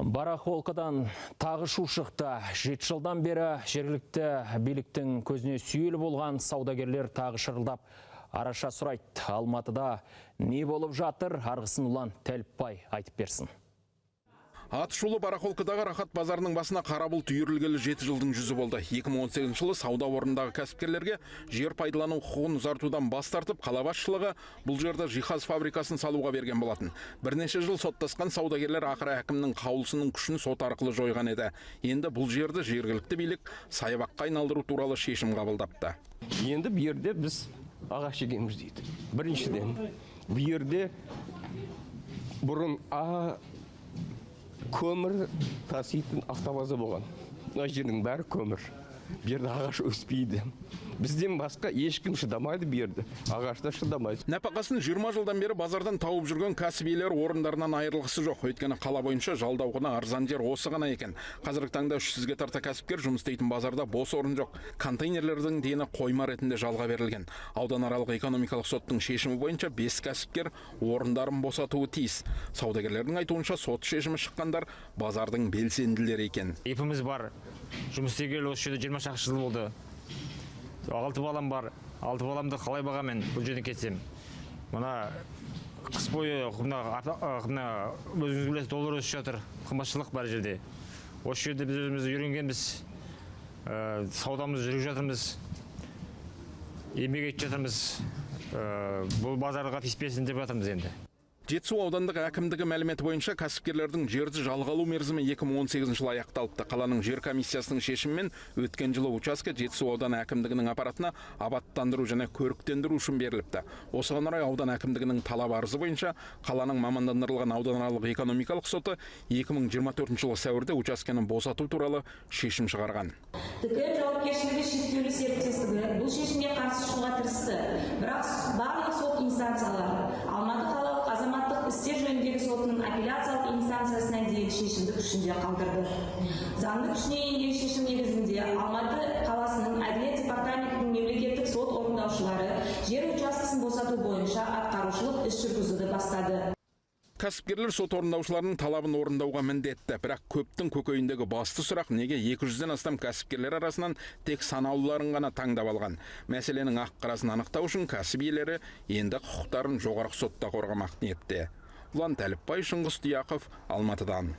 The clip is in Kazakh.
Барахолкадан тағы шу шықты. 7 жылдан бері жергілікті биліктің көзіне сүйел болған саудагерлер тағы шырылдап араша сұрайды. Алматыда не болып жатыр, арғысын Ұлан Тәліпбай айтып берсін. Аты шулы барахолкадағы Рахат базарының басына қара бұлт үйірілгелі 7 жылдың жүзі болды. 2018 жылы сауда орнындағы кәсіпкерлерге жер пайдалану құқығын ұзартудан бас тартып, қала басшылығы бұл жерді жиһаз фабрикасын салуға берген болатын. Бірнеше жыл соттасқан саудагерлер ақыры әкімнің қаулысының күшін сот арқылы жойған еді. Енді бұл жерді жергілікті билік саябаққа айналдыру туралы шешім қабылдапты. Енді бұл жерде біз ағаш егеміз дейді. Біріншіден, бұл жерде бұрын көмір таситын автобаза болған. Мына жердің бәрі көмір. Бұл жерде ағаш өспейді. Бізден басқа ешкім шыдамайды бұл жерде. Ағаш та шыдамайды. Нәпақасын 20 жылдан бері базардан тауып жүрген кәсіп иелері орындарынан айырылғысы жоқ. Өйткені қала бойынша жалдау құны арзан жер осы ғана екен. Қазіргі таңда 300-ге тарта кәсіпкер жұмыс істейтін базарда бос орын жоқ. Контейнерлердің дені қойма ретінде жалға берілген. Ауданаралық экономикалық соттың шешімі бойынша 5 кәсіпкер орындарын босатуы тиіс. Саудагерлердің айтуынша, сот шешімі шыққандар базардың белсенділері екен. ИП-іміз бар. Жұмыс істегелі осы жерде 20 шақты жыл болды. Алты балам бар. Алты баламды қалай бағамын бұл жерден кетсем? Мына қыс бойы мына өзіңіз білесіз, доллар өсіп жатыр, қымбатшылық бар жерде. Осы жерде біз өзіміз үйренгенбіз, саудамызды жүргізіп жатырмыз, еңбек етіп жатырмыз. Бұл базарға тиіспесін деп жатырмыз енді. Жетісу аудандық әкімдігі мәліметі бойынша, кәсіпкерлердің жерді жалға алу мерзімі 2018 жылы аяқталыпты. Қаланың жер комиссиясының шешімімен өткен жылы учаске Жетісу ауданы әкімдігінің аппаратына абаттандыру және көріктендіру үшін беріліпті. Осыған орай аудан әкімдігінің талап арызы бойынша қаланың мамандандырылған ауданаралық экономикалық соты 2024 жылғы сәуірде учаскені босату туралы шешім шығарған. ТКМ жауапкершілігі шектеулі серіктестігі бұл шешімге қарсы шығуға тырысты, бірақ барлық сот инстанциялары, Алматы қалалық азаматтық істер жөніндегі сотының апелляциялық инстанциясына дейін, шешімді күшінде қалдырды. Заңды күшіне енген шешім негізінде Алматы қаласының әділет департаментінің мемлекеттік сот орындаушылары жер учаскесін босату бойынша атқарушылық іс жүргізуді бастады. Кәсіпкерлер сот орындаушыларының талабын орындауға міндетті. Бірақ көптің көкейіндегі басты сұрақ: неге 200-ден астам кәсіпкерлер арасынан тек санаулыларын ғана таңдап алған? Мәселенің ақ қарасын анықтау үшін кәсіп иелері енді құқықтарын жоғарғы сотта қорғамақ ниетте. Ұлан Тәліпбай, Шыңғыс Тұяқов, Алматыдан.